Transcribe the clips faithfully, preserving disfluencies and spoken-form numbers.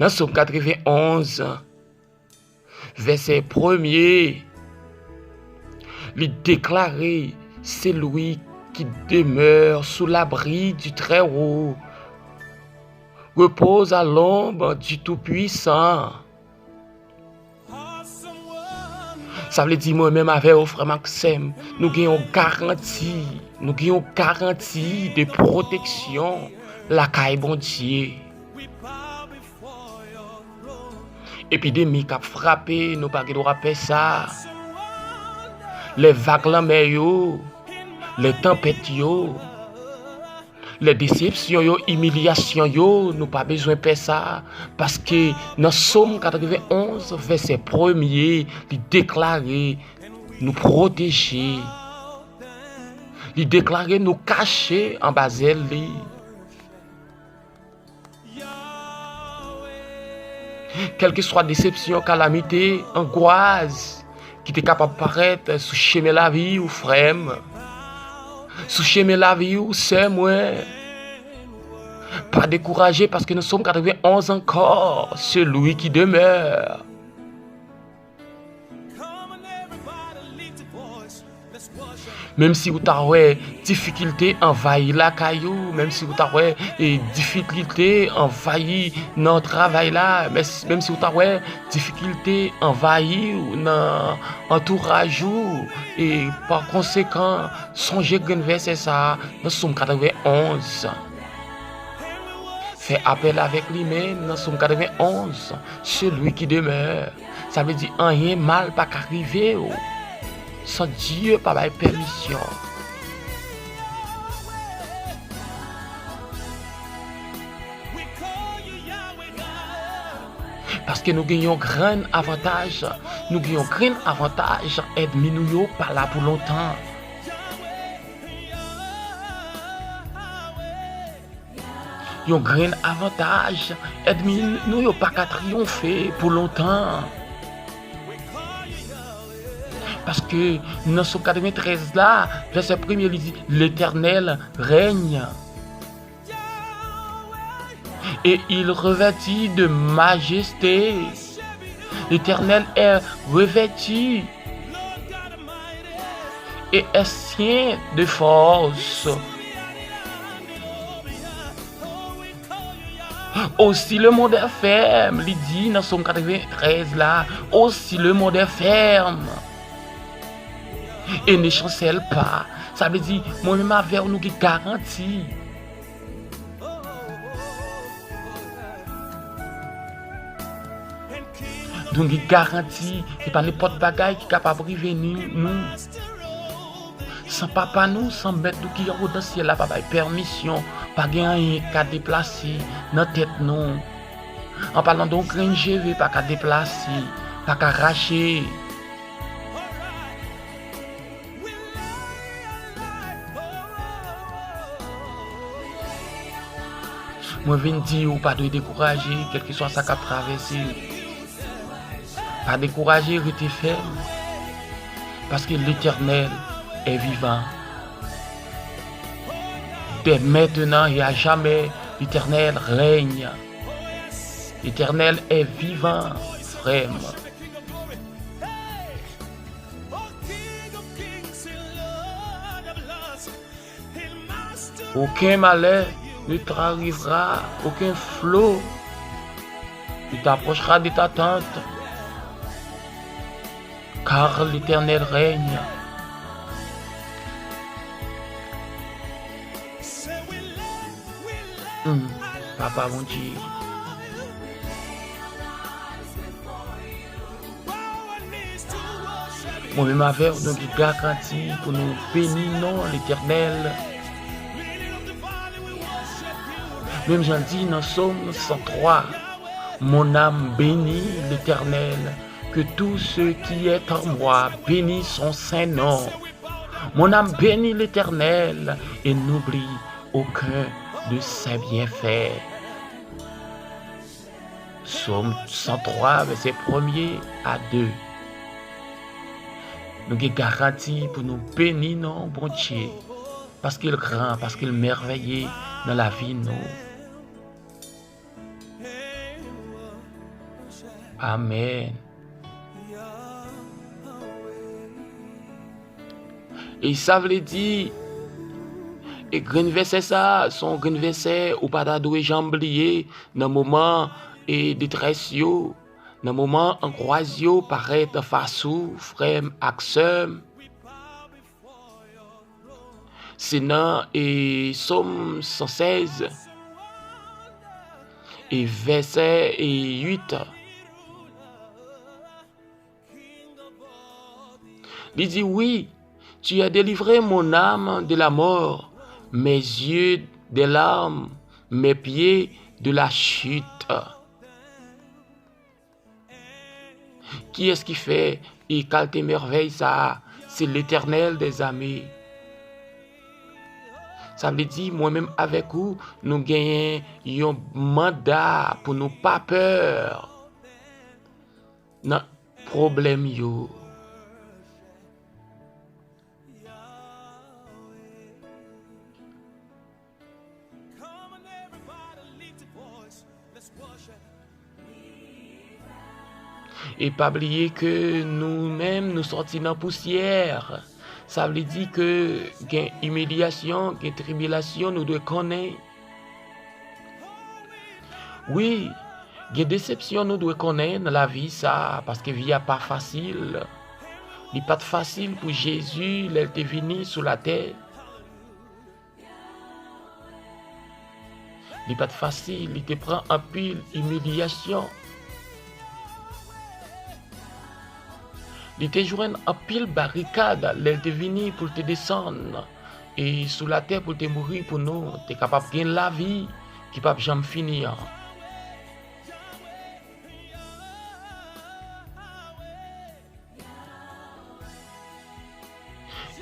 Nan Sòm katrevenn onz, vèsè premye, li deklare, celui qui demeure sous l'abri du Très-Haut repose à l'ombre du Tout-Puissant. Sa vle di mwen menm avè w, frè m ak sè m, nou gen yon garanti, nou gen yon garanti de pwoteksyon lakay Bondye. Epidemi k ap frape, nou pa gen dwa pè sa. Lè vag lanmè yo, lè tanpèt yo, lè desepsyon yo, imilyasyon yo, nou pa bezwen pè sa. Paske nan Sòm katrevenn onz, vèsè premye, li deklare nou pwoteje. Li deklare nou kache anba zèl li. Kèlkeswa desepsyon, kalamite, angwas ki te kapab parèt sou chemen lavi w, frè m, sou chemen lavi w, sè mwen, pa dekouraje, paske nan Sòm katrevenn onz ankò, celui qui demeure. Menm si ou ta wè difikilte anvayi lakay ou, menm si ou ta wè, e, difikilte anvayi nan travay la, menm, menm si ou ta wè difikilte anvayi w nan antouraj ou, e pa konsekan, sonje grenn vèsè sa a nan Sòm katrevenn onz. Fè apèl avèk li menm nan Sòm katrevenn onz, celui qui demeure. Sa vle di anyen mal pa ka rive w san Dye pa bay pèmisyon. Paske nou gen yon grenn avantaj, nou gen yon grenn avantaj, ènmi nou yo pa la pou lontan. Yon grenn avantaj, ènmi nou yo pa ka triyonfe pou lontan. Paske nan Sòm katreventrèz la, vèsè premye, li di, L'Éternel règne. Et il revêtit de majesté. L'Éternel est revêtu et est ceint de force. Aussi le monde est ferme, li di nan Sòm katreventrèz la, aussi le monde est ferme et ne chancelle pas. Sa vle di, mwen menm avè w, nou gen garanti. Nou gen garanti, se pa nenpòt bagay ki kapab rive ni nou. San papa nou, san mèt nou ki anwo nan syèl la pa bay pèmisyon, pa gen anyen ki ka deplase nan tèt nou. An palan de yon grenn cheve pa ka deplase, pa ka rache. Mwen vin di w pa dwe dekouraje, kèlkeswa sa k ap travèse w. Pa dekouraje, rete fèm, paske Letènèl est vivant. Dès maintenant et à jamais, Letènèl règne. Letènèl est vivant, frè m. Aucun malheur ne t'arrivera, aucun flot ne t'approchera de ta tente, car l'Éternel règne. Hmm, Papa Bondye. Mwen menm avè w, nou gen garanti pou nou beni non Letènèl. Menm jan l di nan Sòm san twa, Mon âme bénit l'Éternel, que tout ce qui est en moi bénisse son saint nom. Mon âme bénit l'Éternel et n'oublie aucun de ses bienfaits. Sòm san twa, vèsè premye a de. Nou gen garanti pou nou beni non Bondye, paske l gran, paske l mèvèye nan lavi nou. Amèn. E sa vle di, e grenn vèsè sa, se yon grenn vèsè ou pa ta dwe janm bliye nan moman e detrès yo, nan moman ankwaz yo parèt anfas ou, frè m ak sè m. Se nan e Sòm san sèz e vèsè e uit. Li di, oui, tu as délivré mon âme de la mort, mes yeux des larmes, mes pieds de la chute. Kiyès ki fè e kalte mèvèy sa a? Se Letènèl dèzame. Sa vle di, mwen menm avèk ou, nou genyen yon manda pou nou pa pè nan pwoblèm yo. E pa bliye ke nou menm, nou sòti nan pousyè. Sa vle di ke gen imilyasyon, gen tribilasyon, nou dwe konnen. Wi, gen desepsyon nou dwe konnen nan lavi sa, paske vi a pa fasil. Li pa t fasil pou Jezi lè l te vini sou latè. Li pa t fasil, li te pran anpil imilyasyon. Li te jwenn anpil barikad lè l te vini pou l te desann e sou latè pou l te mouri pou nou, te kapab gen lavi ki p ap janm fini an.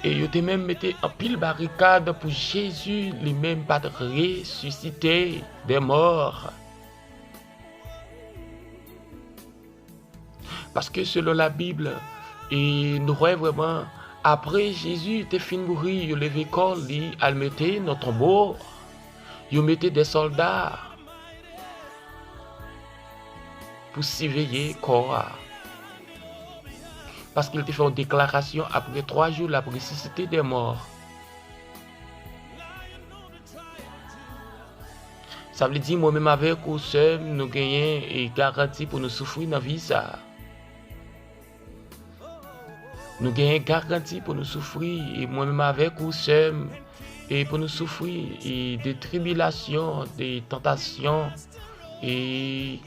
E yo te menm mete anpil barikad pou Jezi li menm pa t resisite dè mò. Paske selon Labib, e nou wè vrèman, apre Jezi te fin mouri, yo leve kò li al mete nan tonbo. Yo mete de sòlda pou siveye kò a. Paske l te fè yon deklarasyon, apre twa jou, l ap resisite dè mò. Sa vle di, mwen menm avèk ou, sè m, nou genyen e garanti pou nou soufri nan vi sa a. Nou genyen garanti pou nou soufri, e mwen menm avèk ou, sè m, e pou nou soufri, e de tribilasyon, de tantasyon, e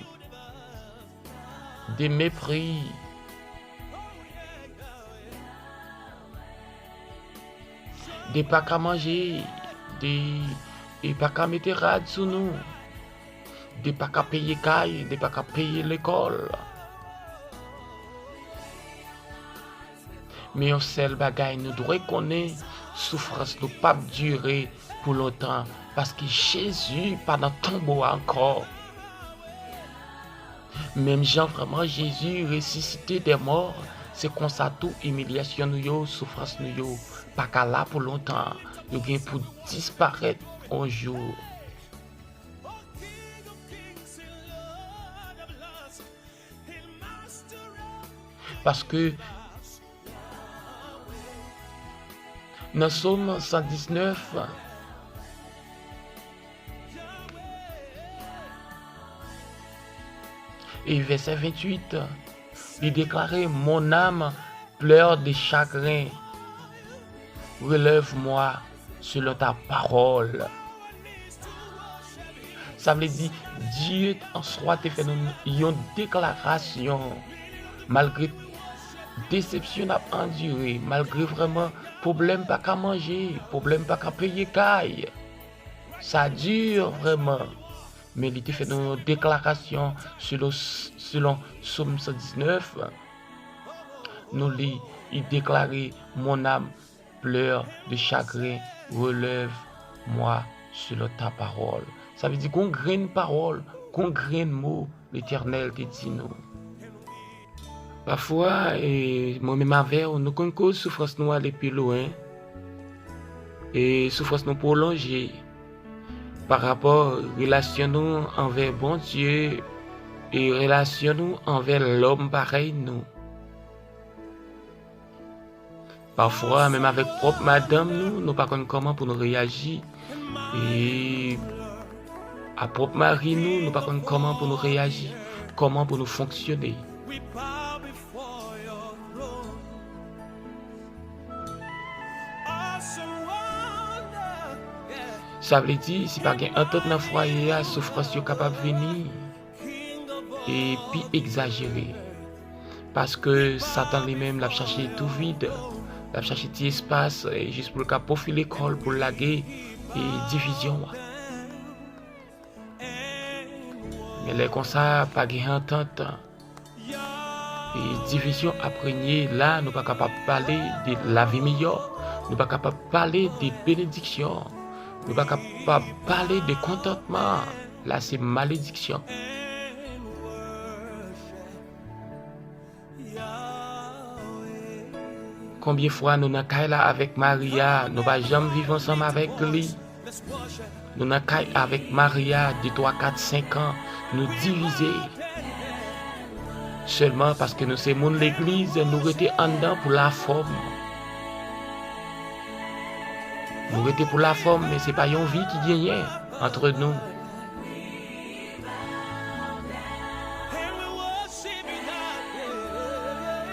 de mepri, de pa ka manje, de, e pa ka mete rad sou nou, de pa ka peye kay, de pa ka peye lekòl. Men yon sèl bagay nou dwe konnen, soufrans nou p ap dire pou lontan, paske Jezi pa nan tonbo a ankò. Menm jan vrèman Jezi resisite dè mò, se konsa tou imilyasyon nou yo, soufrans nou yo, pa ka la pou lontan. Yo gen pou disparèt yon jou. Paske nan Sòm san diznèf e vèsè venntuit, li deklare, mon âme pleure de chagrin, relève-moi selon ta parole. Sa vle di, Dye an swa te fè nou yon deklarasyon, malgre desepsyon n ap andire, malgre vrèman pwoblèm pa ka manje, pwoblèm pa ka peye kay. Sa di vrèman. Men li te fè nou yon deklarasyon selon, selon Sòm san diznèf. Nou li, li deklare, mon âme pleure de chagrin, relève-moi selon ta parole. Sa vle di, gon grenn pawòl, gon grenn mo Letènèl te di nou. Pafwa, e, mwen menm avè w, nou konn koz soufrans nou ale pi lwen, e soufrans nou pwolonje pa rapò relasyon nou anvè Bondye e relasyon nou anvè lòm parèy nou. Pafwa, menm avèk pwòp madanm nou, nou pa konn kòman pou nou reyaji. E a pwòp mari nou, nou pa konn kòman pou nou reyaji, kòman pou nou fonksyone. Sa vle di, si pa gen antant nan fwaye a, soufrans yo kapab vini e pi egzajere. Paske Satan li menm, l ap chache tou vid, l ap chache ti espas, e jis pou l ka pwofile kò l, pou l lage, e divizyon an. Men lè konsa, pa gen antant. E divizyon ap renye la, nou pa kapab pale de lavi miyò, nou pa kapab pale de benediksyon, nou pa kapab pale de kontantman. La, se malediksyon. Konbyen fwa nou nan kay la avèk mari a, nou pa janm viv ansanm avèk li? Nou nan kay avèk mari a, de, twa, kat, senk an, nou divize. Sèlman paske nou se moun legliz, nou rete anndan pou lafòm. Nou rete pou lafòm, men se pa yon vi ki genyen antre nou.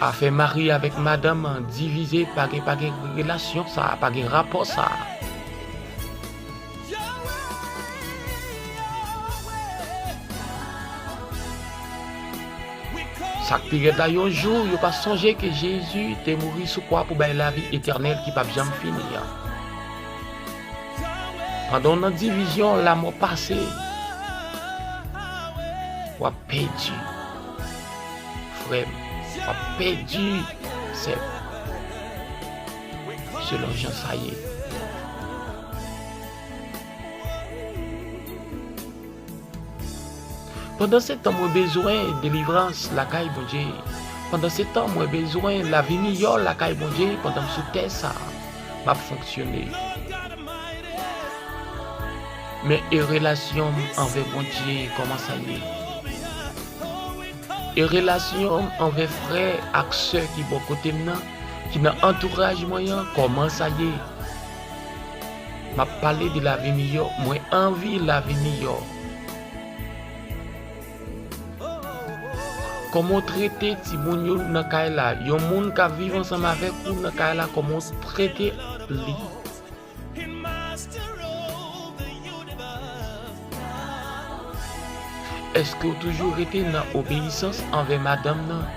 Afè mari avèk madanm divize, pa gen, pa gen relasyon sa, pa gen rapò sa. Sa k pi rèd la, yon jou, yo pa sonje ke Jezi te mouri sou kwa pou bay lavi etènèl ki p ap janm fini an. Pandan w nan divizyon, lanmò pase, w ap pèdi. Frè m, w ap pèdi, sè m, selon jan sa ye. Pandansetan, mwen bezwen delivrans lakay Bondye. Pandansetan, mwen bezwen lavi miyò lakay Bondye pandan m sou tè sa a. M ap fonksyone. Men e relasyon m anvè Bondye, kòman sa ye? E relasyon m anvè frè ak sè ki bò kote m nan, ki nan antouraj mwen an, kòman sa ye? M ap pale de lavi miyò, mwen anvi lavi miyò. Kòman w trete timoun yo nan kay la? Yon moun k ap viv ansanm avèk ou nan kay la, kòman w trete li? Èske w toujou rete nan obeyisans anvè madanm nan?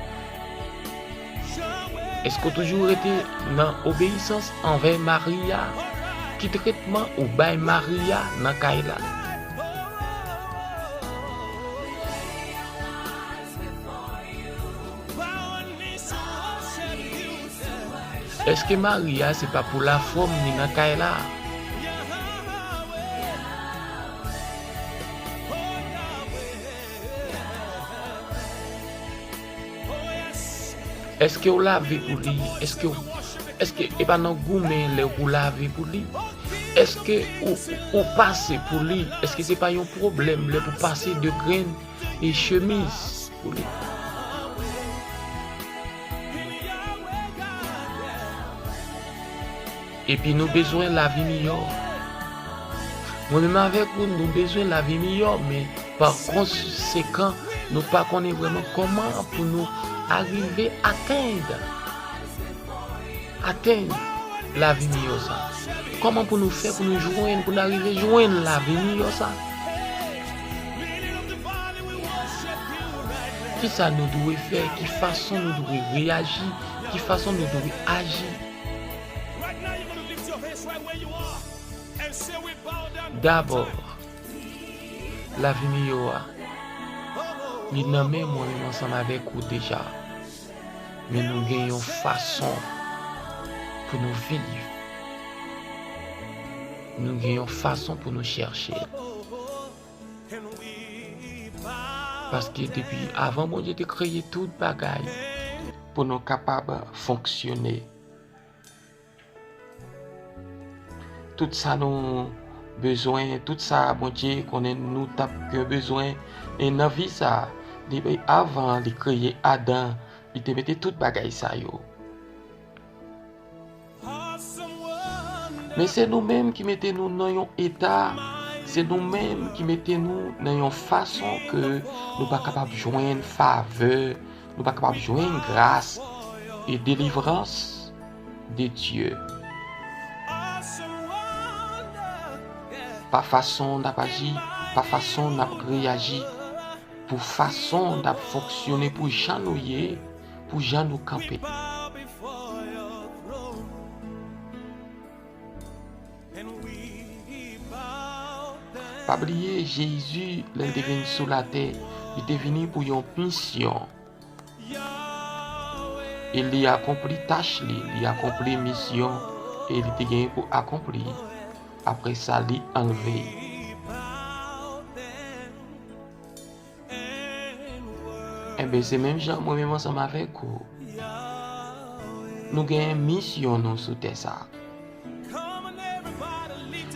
Èske w toujou rete nan obeyisans anvè mari a? Ki tretman ou bay mari a nan kay la? Èske mari a se pa pou lafòm li nan kay la? Èske w lave pou li? Èske w, èske e pa nan goumen lè w pou lave pou li? Èske ou, ou pase pou li? Èske se pa yon pwoblèm lè pou pase de grenn e chemiz pou li? Epi nou bezwen lavi miyò. Mwen menm avèk ou, nou bezwen lavi miyò, men pa konsekan, nou pa konnen vrèman kòman pou nou arive atenn, atenn lavi miyò sa. Kòman pou nou fè pou nou jwenn, pou nou arive jwenn lavi miyò sa? Kisa nou dwe fè? Ki fason nou dwe reyaji? Ki fason nou dwe aji? Dabò, lavi miyò a, li nan men mwen menm ansanm avèk ou deja. Men nou gen yon fason pou nou viv. Nou gen yon fason pou nou chèche. Paske depi avan Bondye te kreye tout bagay pou nou kapab fonksyone. Tout sa nou bezwen, tout sa Bondye konnen nou t ap gen bezwen, e nan vi sa, Depi avan li kreye Adan, li te mete tout bagay sa yo. Men se nou menm ki mete nou nan yon eta, se nou menm ki mete nou nan yon fason ke nou pa kapab jwenn favè, nou pa kapab jwenn gras e delivrans de Dye. Pa fason n ap aji, pa fason n ap reyaji, pou fason n ap fonksyone, pou jan nou ye, pou jan nou kanpe. Pa bliye, Jezi, lè l te vin sou latè, li te vini pou yon misyon. E li akonpli tach li, li akonpli misyon, e li te genyen pou akonpli. Apre sa, li anlve. Enben, se menm jan mwen menm ansanm avèk ou. Nou gen misyon nou sou tè sa.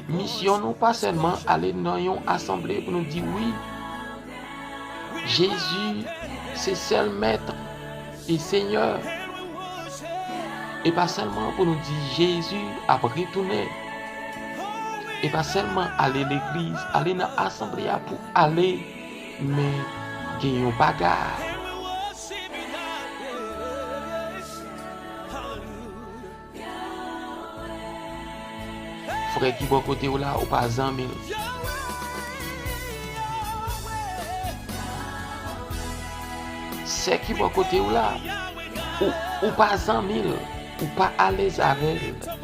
Misyon nou pa sèlman ale nan yon asanble pou nou di wi, Jezi se sèl Mèt e Senyè. E pa sèlman pou nou di Jezi ap retounen. E pa sèlman ale legliz, ale nan asanble a pou ale, men gen yon bagay. Frè ki bò kote w la, ou pa zanmi l. Sè ki bò kote w la, ou, ou pa zanmi l, ou pa alèz avè l.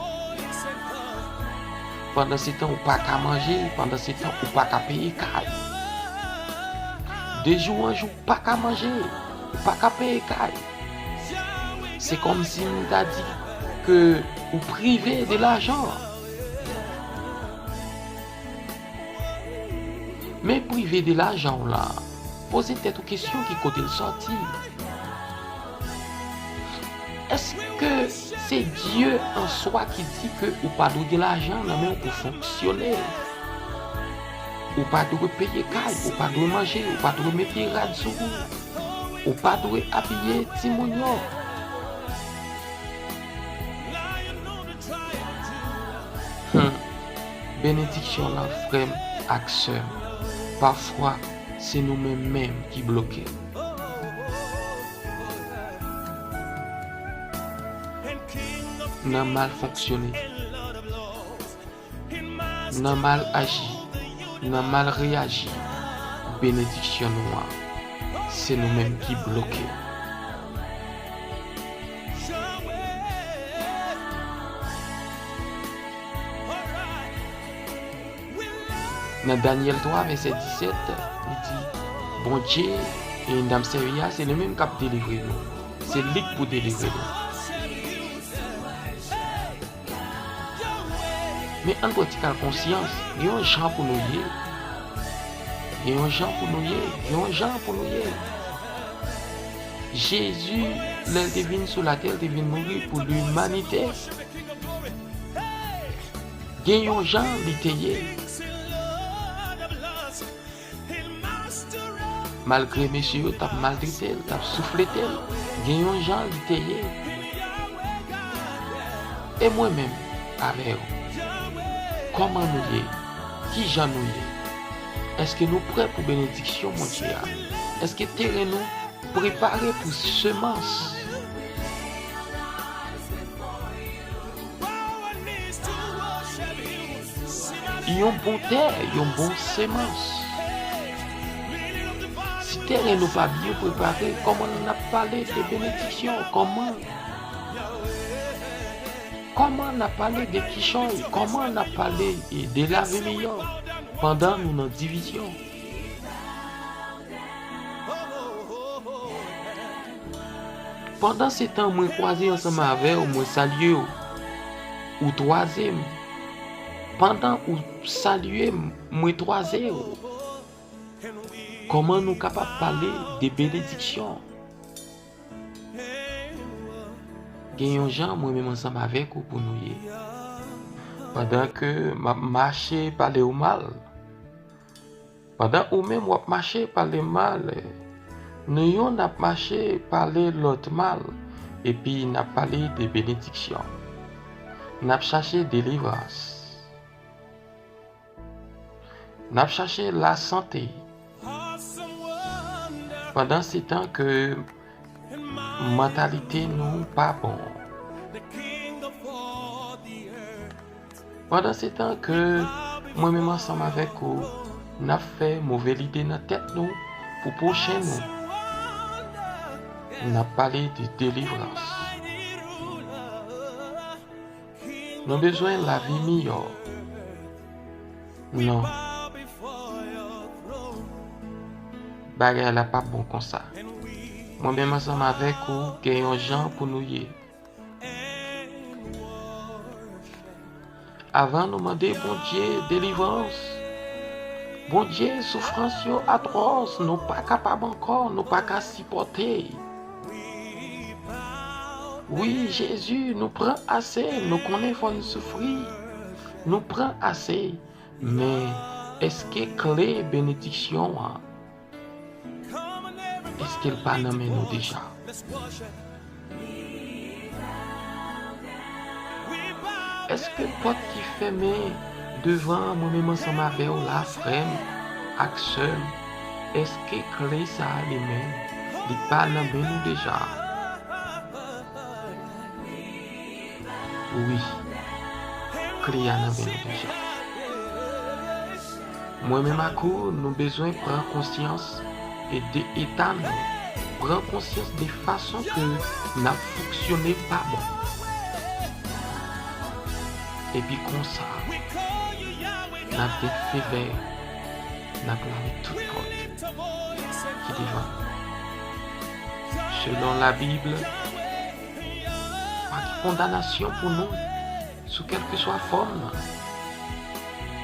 Pandansetan, ou pa ka manje, pandansetan, ou pa ka peye kay. De jou an jou, ou pa ka manje, ou pa ka peye kay. Se kòmsi m ta di ke ou prive de lajan. Men prive de lajan w la, poze tèt ou kesyon ki kote l sòti. Èske se Dye an swa ki di ke ou pa dwe gen lajan nan men w pou fonksyone? Ou pa dwe peye kay, ou pa dwe manje, ou pa dwe mete rad sou ou. Ou pa dwe abiye timoun yo. Hmm. Benediksyon lan, frè m ak sè m, pafwa, se nou menm menm ki bloke. Nan mal fonksyone. Nan mal aji, nan mal reyaji, benediksyon nou an, se nou menm ki bloke. Nan Danyèl twa, vèsè disèt, li di, Bondye e n ap sèvi a, se li menm k ap delivre nou. Se li k pou delivre nou. Men ann pran ti kal konsyans, gen yon jan pou nou ye. Gen yon jan pou nou ye. Gen yon jan pou nou ye. Jezi, lè l te vin sou latè, l te vin mouri pou limanite. Gen yon jan li te ye. Malgre mesye yo t ap maltrete l, t ap souflete l, gen yon jan li te ye. E mwen menm avè w, kòman nou ye? Ki jan nou ye? Èske nou prè pou benediksyon Bondye a? Èske teren nou prepare pou semans? Yon bon tè, yon bon semans. Si teren nou pa byen prepare, kòman n ap pale de benediksyon? Kòman? Kòman n ap pale de kichòy? Kòman n ap pale, e, de lavi miyò pandan nou nan divizyon? Pandan se tan mwen kwaze ansanm avè w, mwen salye w, ou twaze m. Pandan ou salye m, mwen twaze w. Kòman nou kapab pale de benediksyon? Gen yon jan mwen menm ansanm avèk ou pou nou ye. Pandan ke m ap mache pale w mal, pandan ou menm w ap mache pale m mal, Nou youn ap mache pale lòt mal, epi n ap pale de benediksyon. N ap chache delivrans. N ap chache lasante. Pandansetan ke mantalite nou pa bon. Pandansetan ke mwen menm ansanm avèk ou, n ap fè move lide nan tèt nou pou pwochen nou, n ap pale de delivrans. Nou bezwen lavi miyò. Non. Bagay la p ap bon konsa. Mwen menm ansanm avèk ou gen yon jan pou nou ye. Avan nou mande Bondye delivrans, Bondye, soufrans yo atwòs, nou pa kapab ankò, nou pa ka sipòte. Wi, Jezi, nou pran ase, nou konnen fò n soufri. Nou pran ase, men èske kle benediksyon an, èske l pa nan men nou deja? Èske pòt ki fèmen devan mwen menm ansanm avè w la, frè m ak sè m, èske kle sa a li menm, li pa nan men nou deja? Wi, kle a nan men nou deja. Mwen menm ak ou, nou bezwen pran konsyans e de eta nou. Pran konsyans de fason ke n ap fonksyone pa bon. Epi konsa, n ap gen favè, n ap ouvri tout pòt ki devan nou. Selon Labib, pa gen kondanasyon pou nou sou kèlkeswa fòm nan,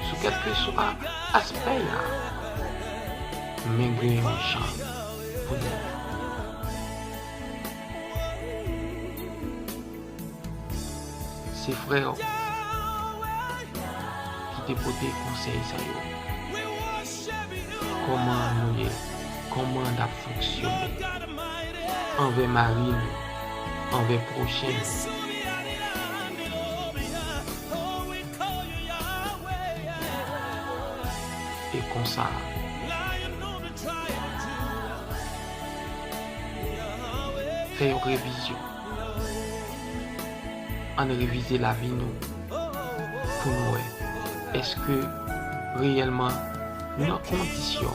sou kèlkeswa aspè a, men gen yon jan pou nou. Se frè w ki te pote konsèy sa yo. Kòman nou ye? Kòman n ap fonksyone anvè mari nou, anvè pwochen nou? E konsa, fè yon revizyon. Ann revize lavi nou pou n wè èske reyèlman nou nan kondisyon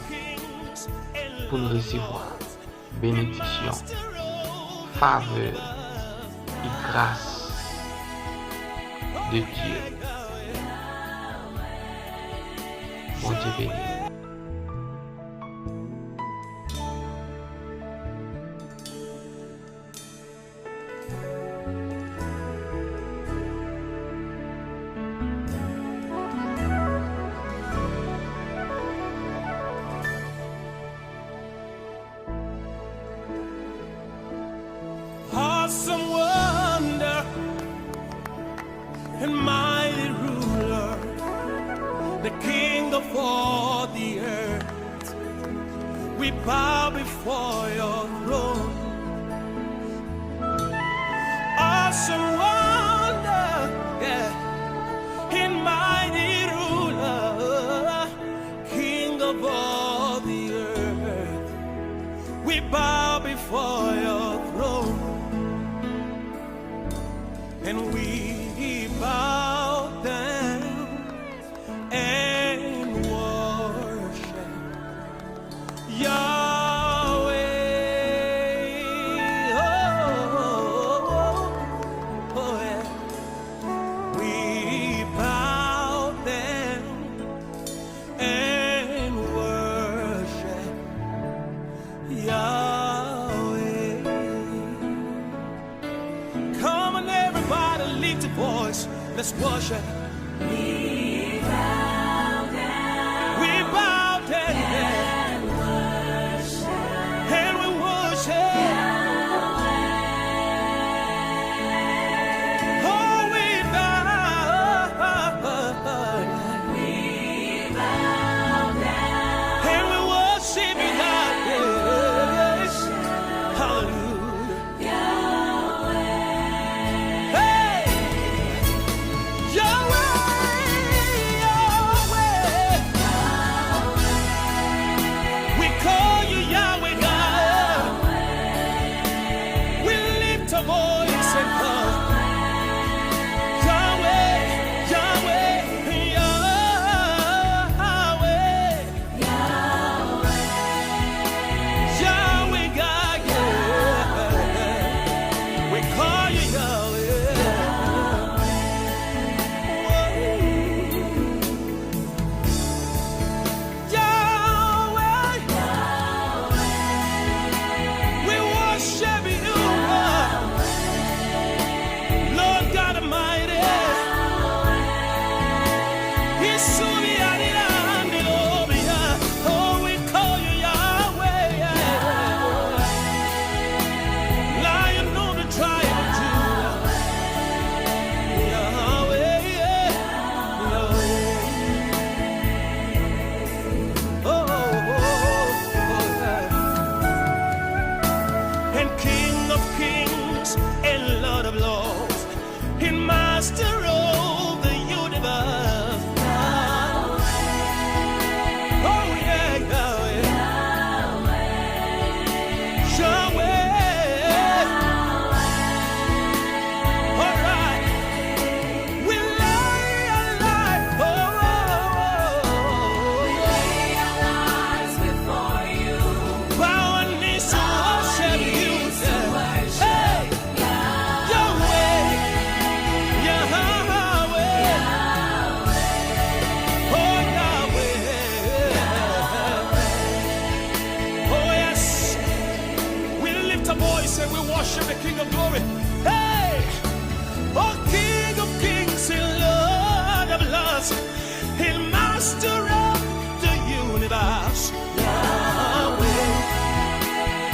pou n resevwa benediksyon, favè e gras de Dye. Bondye beni. Awesome wonder and mighty ruler, the King of all the earth. We bow before your throne. Awesome wonder, yeah, and mighty ruler, King of all the earth. We bow before your throne. And we bow down and worship Yahweh. Oh, oh, oh, oh, yeah. We bow down and worship Yahweh. Come on, everybody, lift your voice. Let's worship. We bow down. We bow down. And worship. And we worship. Yahweh. Oh, we bow. We bow down. And we worship you, God. Yes. Master of the universe, Yahweh.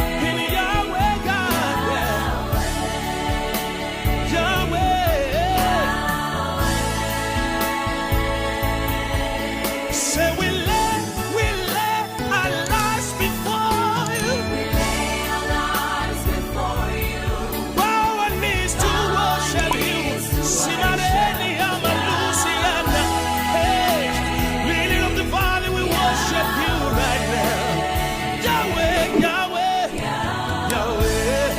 And Yahweh God, Yahweh. Say we lay, we lay our lives before you. We lay our lives before you. Bow our knees to worship you. Simareni amalusiana. Hey, Lily of the valley, we worship you right now. Yahweh, Yahweh, Yahweh.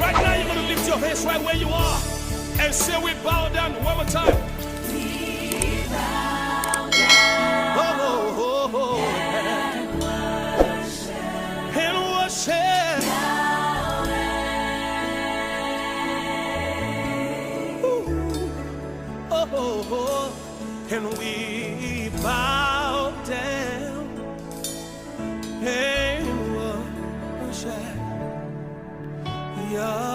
Right now, you're gonna lift your hands right where you are and say, "We bow down." One more time. Oh, oh, oh, oh. And worship. Ooh. Oh, oh, oh. And we bow down and worship Yah.